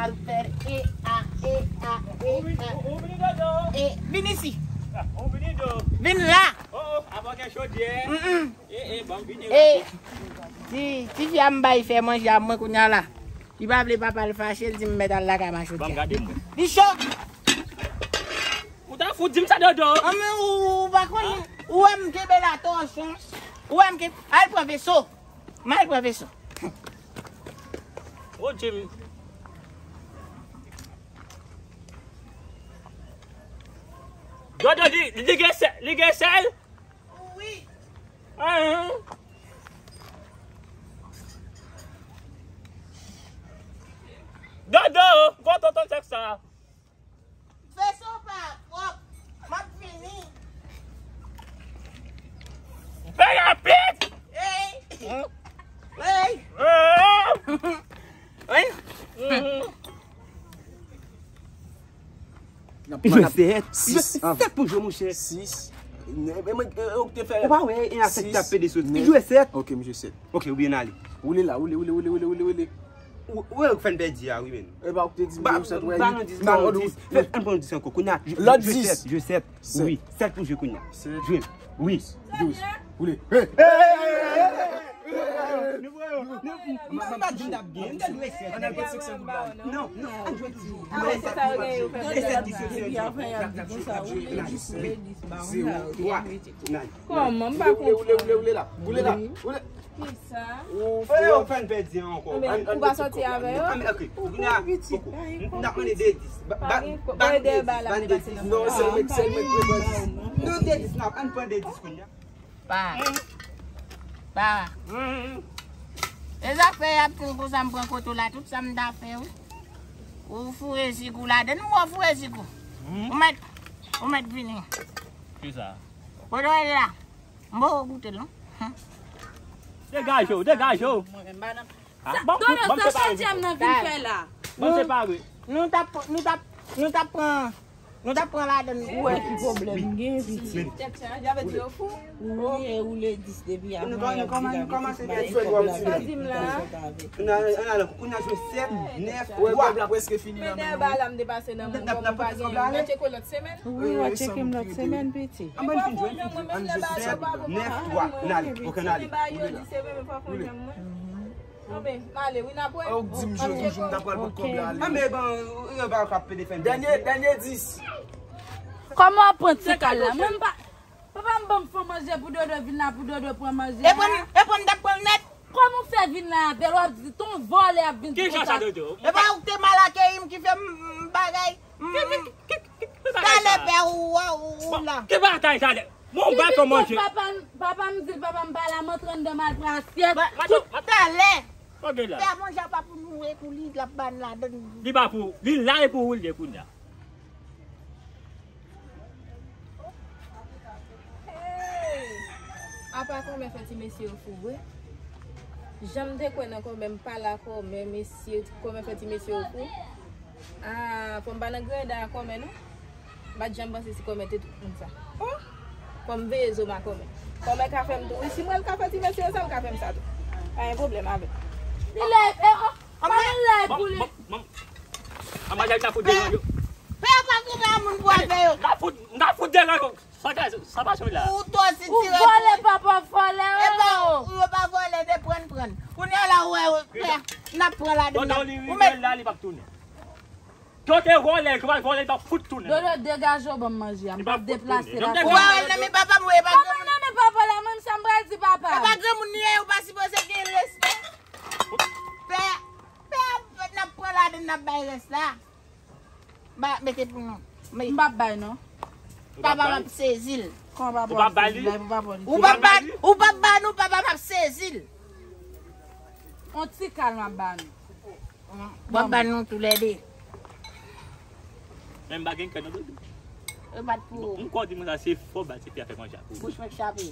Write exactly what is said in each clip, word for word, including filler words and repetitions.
Al fè e a, e a, e a. Ou vini, ou vini, Dodo. E, vin isi. Ah, ou vini, Dodo. Vin la. Oh, oh, avan gen chodyè. Mm, mm. E, e, ban m vini rapid. Ti, ti fi a m bay fè manje a mwen kounye a la. Li pa vle papa l fache, l di m mèt al lakay m a chodyè. Ban m gade mwen. Li cho. Ou ta fout di m sa, Dodo. An, men ou, ou pa konnen. Ou wè m kenbe la tòchon. Ou wè m kenbe. Al pran veso. M al pran veso. Ou di m. Dodo, li, li gen sèl, li gen sèl? Wi. Ah. Dodo, gwo tonton tèks sa. Veso pa pwòp. M ap vini. Fè rapid! Ey! Ey! Ey! Ey! Li jwe sèt. Sis. Sèt pou jwe, monchè. Sis. Ou pa wè, e a sèt ki ap pede soti. Li jwe sèt. Ok, m jwe sèt. Ok, ou byen ale. Woule la, woule, woule, woule, woule, woule, woule. Ou, ou wè ou fè n pèdi a, wi, men. E ba, ou te di m jwe sèt, wè. Ba nou dis, ba nou dis. Ann pran dis ankò. Kounye a, lòt dis. Jwe sèt, jwe sèt. Wi, sèt pou jwe kounye a. Jwe. Wi. Douz. Woule. Hey! Hey! Mwen pa di m t ap gen. M te dwe sèt. Ann al pran senk san goud la. Non, non, ann jwe toujou. Ah, se sa yo genyen, yo fè. Depi avan y ap di konsa, ou te di se dis ba m la, yo genyen mete. Kòman m pa konprann? Woule, woule, woule, woule la. Woule la. Woule. Kisa? Ou fè, ou fè n pèdi ankò. Ou pa sòti avè yo? Ou bon pitit, pa gen pwoblèm. N ap mande de dis. Pa gen pwoblèm. Ban de dis, ban de dis. Non, sèl mwen, sèl mwen k pran dis. Non, de dis, n ap, ann pran de dis kounye a. Pa. Pa. E zafè y ap di m konsa m pran kote w la, tout sa m ta fè, wi. Ou foure jig ou ladann, ou foure jig ou. Ou mèt, ou mèt vini. Kisa? Kote w ye la? M poko goute l, non. Degaje w, degaje w. Mwen menm, madanm. Sa, Dodo, sa separe. Chodyè m nan vin fè la? Ban separe. Nou t ap, nou t ap, nou t ap pran, nou t ap pran ladann. Ou wè ki pwoblèm m gen, pitit? Tèt chaje, avè di yo fou. Ou ye, ou le dis depi avan y ap di la, pitit, m pa gen kòb la, pitit, m pa sòt avè. Ann ale, ann ale, kounye a jwe sèt, nèf, twa. Kòb la prèske fini nan men nou. Men dèyè ba la, m te pase nan men w, kòm ou pa gen, mwen tcheke w lòt semèn. Wi, w a tcheke m lòt semèn, pitit. An ban fin jwe, ann jwe sèt, nèf, twa, n ale. Ok, n ale. Woule. Anben, m ale, wi, n ap wè. Ou di m jodi jou m ta pral pot kòb la ale. Anben, bon, yo pa ka pede fè m. Dènye, dènye dis. Kòman w ap pran ti kal la? Mwen, m pa, papa m ban m fon manje pou Dodo vin la, pou Dodo pran manje a. E pran, e pran, m t ap pran l nèt. Kòman w fè vin la avè l? W ap di, ton vòlè ap vin konsa. Ki jan sa, Dodo? E pa ou k te mal akeyi m ki fè m, m bagay. Talè pè ou, ou, ou la. Ki batay talè? Bon, ou ba ton manje. Papa m, papa m di l, papa m pa la, m antre anndan m al pran asyèt. Tout talè. Pè manje a pa pou nou e pou li, l ap ba n ladann. Li pa pou, li la e pou ou l ye kounye a. Apa kòmè fè ti mesye yo fou vre? Jan m te kwè nan kòmè, m pa la kòmè, mesye, kòmè fè ti mesye yo fou. Ah, fò m pa nan greda a kòmè non. M pa t janm panse si kòmè te tout moun sa. Oh! Fò m veye zo m a kòmè. Kòmè ka fè m tou. Wi, si mwen l ka fè ti mesye yo sa, l ka fè m sa tou. Pa gen pwoblèm avè l. Li lè, e, oh, kòmè l lè pou li. Bon, bon, bon. An madanm ta fout devan yo. Pè pa gen moun pou al fè yo. N ta fout, n ta fout devan yo. Sa ka, sa pa sou la. Ou to sitire. Ou vòlè, papa vòlè. E pa, ou pa vòlè, de prann prann. Kounye a la, ou wè, pè, n ap pran ladann. Ou mèt la, li p ap tounen. Yo te vòlè, yo pral vòlè, yo t ap fout tounen. Dodo, degaje w, ban m manje a. M p ap deplase la. Ou pa wè l nan men papa m, ou e pa granmoun. Kòman nan men papa la? Mwen, sa m pral di papa. E pa granmoun li ye, ou pa sipoze gen respè. Pè, pè, n ap pran ladann, n ap bay rès la. Ba, mete pou nou. M p ap bay, non. Papa m ap sezi l. Kòman papa w ap sezi l? Ou p ap bay, ou p ap bay nou, papa m ap sezi l. On ti kal m ap ba nou. W ap ba nou toulède. Men m pa gen kè non, Dodo. E bat pou ou. M kwè w di mwen sa se fò bal se fi a fè manje a pou ou. Bouch mwen chape.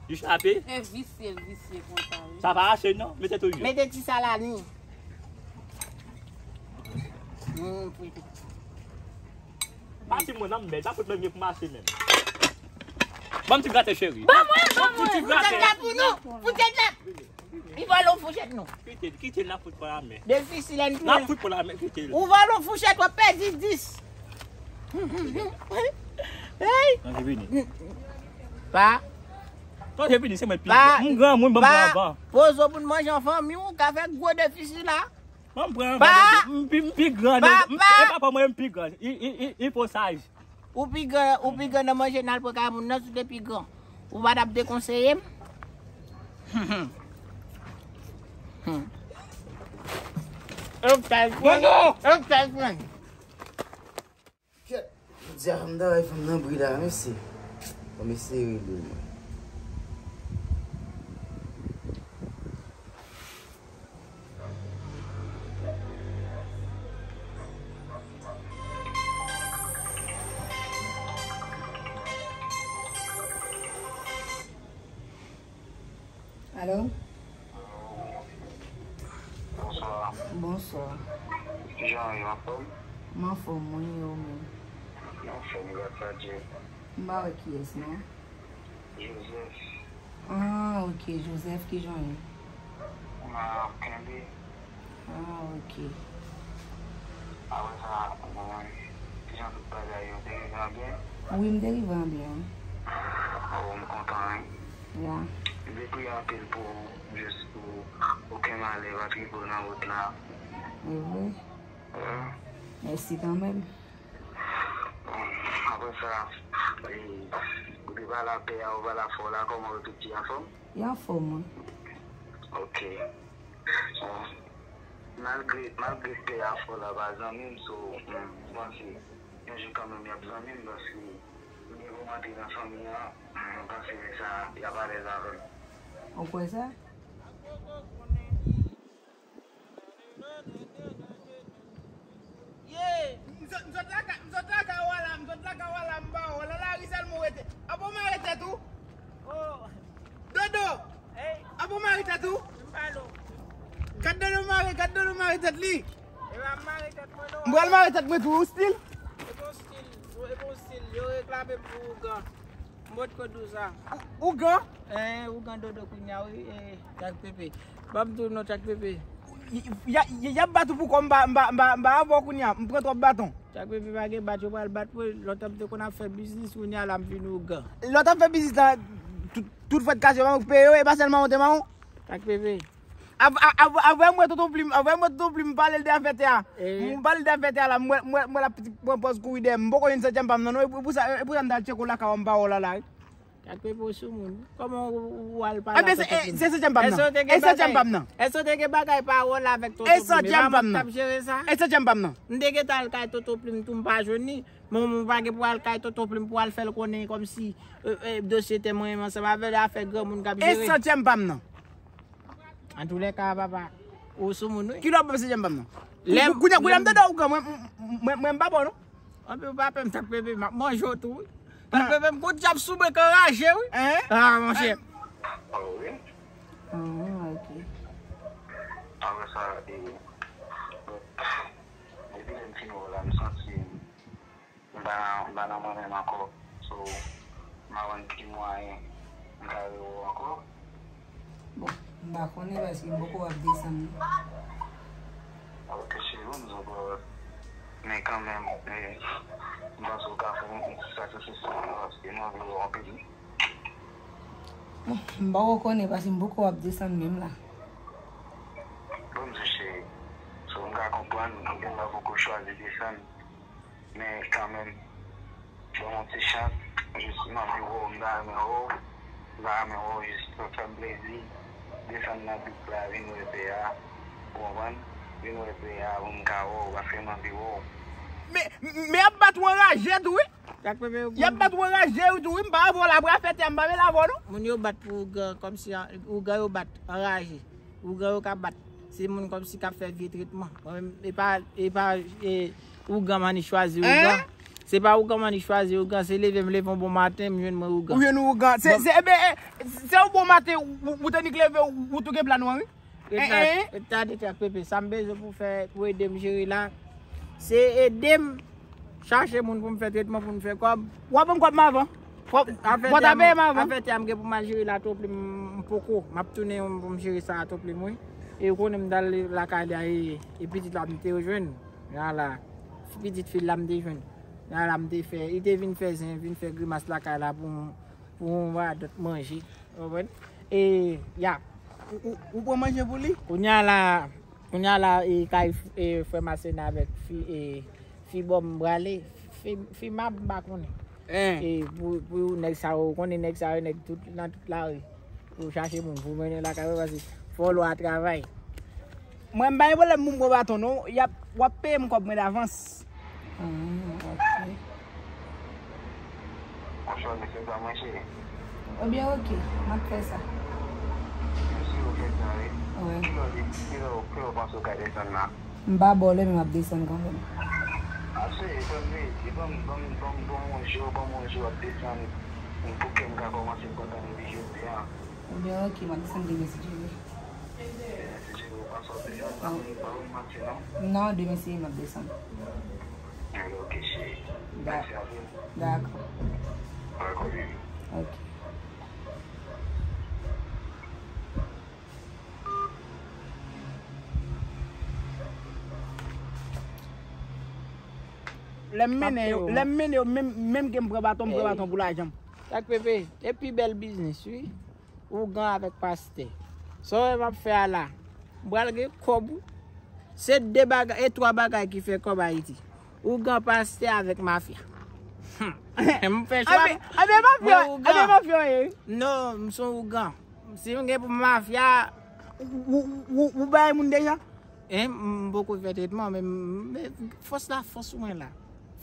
Li chape? E visye, l visye konsa, wi. Sa pa ase non, mete tou yo. Mete ti salami. Mm, pou Pa di mwen nan men, pa fout menm gen pou mache menm. Ban m ti gratè cheri. Ban mwen, ban mwen. Fout ti gratè. Pou tèt la pou nou. Pou tèt la. Li vòlè yon fouchèt non. Kite l, kite l, n ap fout pran lamè. Defisil an tou. N ap fout pran lamè, kite l. Ou vòlè yon fouchèt, w ap pèdi dis. Hey! Nan se vini. Pa. Nan se vini, se mwen pi gran. M gran moun, ban m pran anvan. Pozo pou n manje an fanmi, ou ka fè gwo defisil la. Ban m pran anvan, m pi, m pi gran. Pa, pa. E papa mwen, m pi gran. I, i, i, i fo saj. Ou pi gran, ou pi gran nan manje nan al pran kay moun nan, si w te pi gran. Ou pa t ap dekonseye m? Kèt, jodi a fanm travay fanm nan bri la, mesye. Bon, mesye rele mwen. Alo? Bonswa. Bonswa. Kijan w ye, anfòm? M anfòm, wi, e ou menm? M anfòm, gras a Dye. M pa wè kiyès, non. Joseph. Ah, ok, Joseph, kijan w ye? M ap kenbe. Ah, ok. Apre sa, bon, kijan tout bagay yo, te rive an byen? Wi, m te rive an byen. Oh, m kontan, wi. Ya. M te priye anpil pou ou, jis pou okenn malè pa t rive w nan wout la. E vre? Wi. Mèsi kanmenm. Bon, apre sa, e, ou te pale a pè a, ou pale a frè w la, kòman yo tout ye anfòm? Yo anfòm, wi. Ok. Bon. Malgre, malgre pè a frè w la pa zanmi m, so, m panse yon jou kanmenm y ap zanmi m, paske m gen pou m antre nan fanmi an, m panse lè sa a, y ap alèz avè m. Ou kwè sa? Ye! M sot, m sot lakay, m sot lakay w a la, m sot lakay w a la, m ba w, la lari sèlman w rete. Apa w mare tèt ou? Oh! Dodo! Hey! Apa w mare tèt ou? M pale w. Gad Dodo mare, gad Dodo mare tèt li. E pa m mare tèt mwen non. M pral mare tèt mwen tou, ou stil? E bon stil, e bon stil. Yo reklame m pou ougan. M potko di w sa. Ou, ougan? Eh, ougan Dodo kounye a, wi, eh, Tchak Pepe. Ban m di w non, Tchak Pepe. Y, y, y, y ap bat ou pou kò m pa, m pa, m pa, m pa avè w kounye a. M pran twòp baton. Tchak Pepe pa gen bat, yo pral bat mwen. Lontan m te konn ap fè biznis, kounye a la m vin ougan. Lè w t ap fè biznis la, tout, tout frèt kache, maman peye yo, e pa sèl maman te maman. Tchak Pepe. Av-, av-, av-, avè mwen, Tonton Plim, avè mwen, Tonton Plim, m pale l de afè tè a. Eh. M pale l de afè tè a la, m wè, m wè, m wè l ap pran pòz kouri dèyè m. M poko jwenn sentyèm pa m nan, non. E pou, e pou sa, e pou sa m t al tcheke w lakay ou, m pa wè w la, la, wi. Tchak Pepe, ou sou moun. Kòman ou, ou al pale avèk Tonton Plim? Ebyen, se, e, se sentyèm pa m nan. Èske w te gen bagay, èske w te gen bagay pawòl avèk Tonton Plim? E pa mwen k t ap jere sa? E sentyèm pa m nan. M te gentan al kay Tonton Plim tou, m pa jwenn li. Bon, m pa gen pou al kay Tonton Plim pou al fè l konnen kòmsi, e, e, dosye tè mwen menm ansanm avè l, afè granmoun k ap jere. E sentyèm pa m nan. Antoulèka, papa, ou sou moun, wi. Kilè w ap sentyèm pa m nan? Lè m, kounye a, kounye a, m tande w, mwen, mwen, mwen, m pa bon, non. Anpi w pa pè m, Tchak Pepe, m ap manje w tou, wi. Tchak Pepe, m gon dyab sou mwen k anraje, wi. Hein? Ah, monchè. Oh, wi. Ah, ok. Apre sa, e, depi lè m fin wè w la, m santi m pa, m pa nan mwen menm ankò. So, m pa konn ki mwayen m ka rewè w ankò. Bon, m pa konnen paske m poko ap desann non. Ok, cheri, m di w pawòl. Men kanmenm, e, m panse w ka fè yon ti sakrifis pou mwen paske m anvi wè w anpil. Bon, m poko konnen paske m poko ap desann menm la. Bon, m di w cheri, so m ka konprann, gen lè w poko chwazi desann. Men kanmenm, ban m yon ti chans, jis m anvi wè w, m ta renmen wè w, m ta renmen wè w, jis fè m plezi, desann nan bit la, vin wè pè a, ou konprann? Vin wè pè a pou m ka wè w, paske m anvi wè w. Men, men y ap bat ou anraje tou, wi. Y ap bat ou anraje, wi, tou, wi. M pa avè w la, apre afè tè a, m pa vle avè w, non. Moun yo bat pou ougan, kòmsi a, ougan yo bat, anraje. Ougan yo ka bat. Se moun kòmsi k ap fè vye tretman. Mwen menm, e pa, e pa, e, ougan m annik chwazi ougan. Hein? Se pa ougan m annik chwazi ougan, se leve m leve yon bon maten, m jwenn mwen ougan. Ou jwenn ougan. Se, bon. Se, e ben, e, se yon bon maten, ou, ou te annik leve, ou, ou touke pla nwa, wi. Ret la, hein, hein, ret la, de Tchak Pepe. Sa m bezwen pou fè, pou ede m jere la, se ede m chache moun pou m fè tretman, pou m fè kòb. W ap ban m kòb m avan. Fò, fò w ta peye m avan. Afè tè a m gen pou m al jere la, Tonton Plim, m, m Poko, m ap tounen pou m jere sa a tou plim wi. E ou konnen m t al lakay la e, e pitit la m te jwenn. Ala, pitit fi la m te jwenn. Ala m te fè, li te vin fè zen, vin fè grimas lakay la pou m, pou m ba dòt manje. Ou konprann? E, ya. Ou, ou, ou pran manje pou li? Kounye a la, kounye a la, e, kay, e, frè Masena avèk fi, e, fi bò m prale, fi, fi mab m pa konnen. E, pou, pou nèg sa yo, ou konnen nèg sa yo, nèg tout, nan tout lari. Pou chache moun, pou mennen lakay yo, paske fò w lwa travay. Mwen, m pa gen pwoblèm pou m pran baton, non. Y ap, w ap peye m kòb mwen davans. Ah, ok. Bonjou, mesye, sa manje? Ebyen, ok, m ap fè sa. Mesye, ou fè sa, wi. Wi. Kilè w, kilè w, kilè w panse w ka desann la? M pa ba w lè, men m ap desann kanmenm. Ase, ban m, ban m, ban m, ban m, ban m yon jou, ban m yon jou ap desann. Pou ke m ka kòmanse kontan depi jodi a. Ebyen, ok, m ap desann demen si Dye vle. Demen si Dye vle, ou pa sòti, ou pa, ou pa vin maten, non? Non, demen si m ap desann. Ok, cheri. Da-, mèsi anpil. Dakò. Dakò, baby. Ok. Lè m mennen yo, lè m mennen yo, menm, menm ke m pran baton, m pran baton pou lajan m. Sak pepe, e pi bèl biznis, wi. Ougan avèk pastè. Sa w wè m ap fè a la? M pral gen kòb, wi. Se de bagay, e twa bagay ki fè kòb Ayiti. Ougan, pastè avèk mafya. Hmm. M fè chwa. Anben, anben mafya, anben mafya, wi. Non, m se yon ougan. Si m gen pou mafya, ou, ou, ou, ou bay moun deja? Hein, m poko fè tretman, men, men fòs la fò sou mwen la.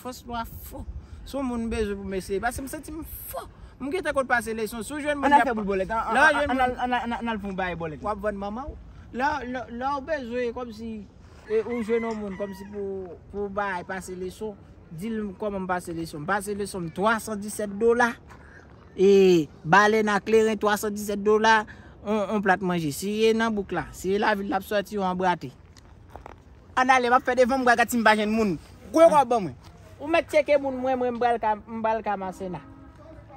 Fòs la fò. Se yon moun m bezwen pou m eseye. Paske m santi m fò. M gentan konn pase leson. Si w jwenn moun, ann al fè boul bòlèt. Lè w jwenn moun, ann al fè yon bagay bòlèt. W ap vann manman w. Lè, lè, lè w bezwen, kòmsi, e, ou jwenn yon moun, kòmsi pou, pou bay, pase leson, di l kòman m pase leson. M pase leson m twa san disèt dola. E, balèn a kleren, twa san disèt dola, on, on plat manje. Si e nan bouk la, si e lavil l ap sòti, yon anbrate. Ann ale, m ap fè devan m, m pral gad si m pa jwenn moun. Kote w ap ban mwen? Ou mèt tcheke moun mwen, mwen, m pral ka, m pral ka Masena.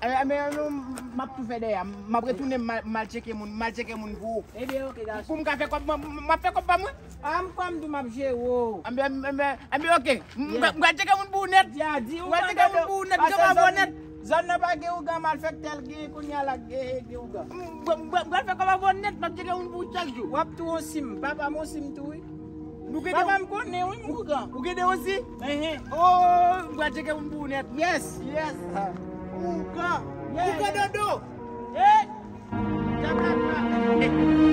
Anben, anben, non, m ap tou fè dèyè. M ap retounen, m al, m al tcheke moun, m al tcheke moun pou ou. Ebyen, ok, gason. Pou m ka fè kòb, m, m, m ap fè kòb pa mwen. A, m kwè m di w m ap jere w. Anben, anben, anben, anben, ok. M, m, m pral tcheke moun pou ou nèt. Ya, di ou m pral tcheke moun pou ou nèt, m pral fè kòb avè w nèt. Zòn nan pa gen ougan, malfektè l gen, kounye a la gen, gen ougan. M, m, m, m pral fè kòb avè w nèt, m ap tcheke moun pou ou chak jou. W ap tou on sim, papa m on sim tou, wi. Nou gen de. Papa m konnen, wi, m ougan. Ou gen de osi? Enhen. Oh, m pral tcheke moun pou ou nèt. Yes. Yes. Ougan. Yes. Ougan dodo. Hey. Djab la dwa.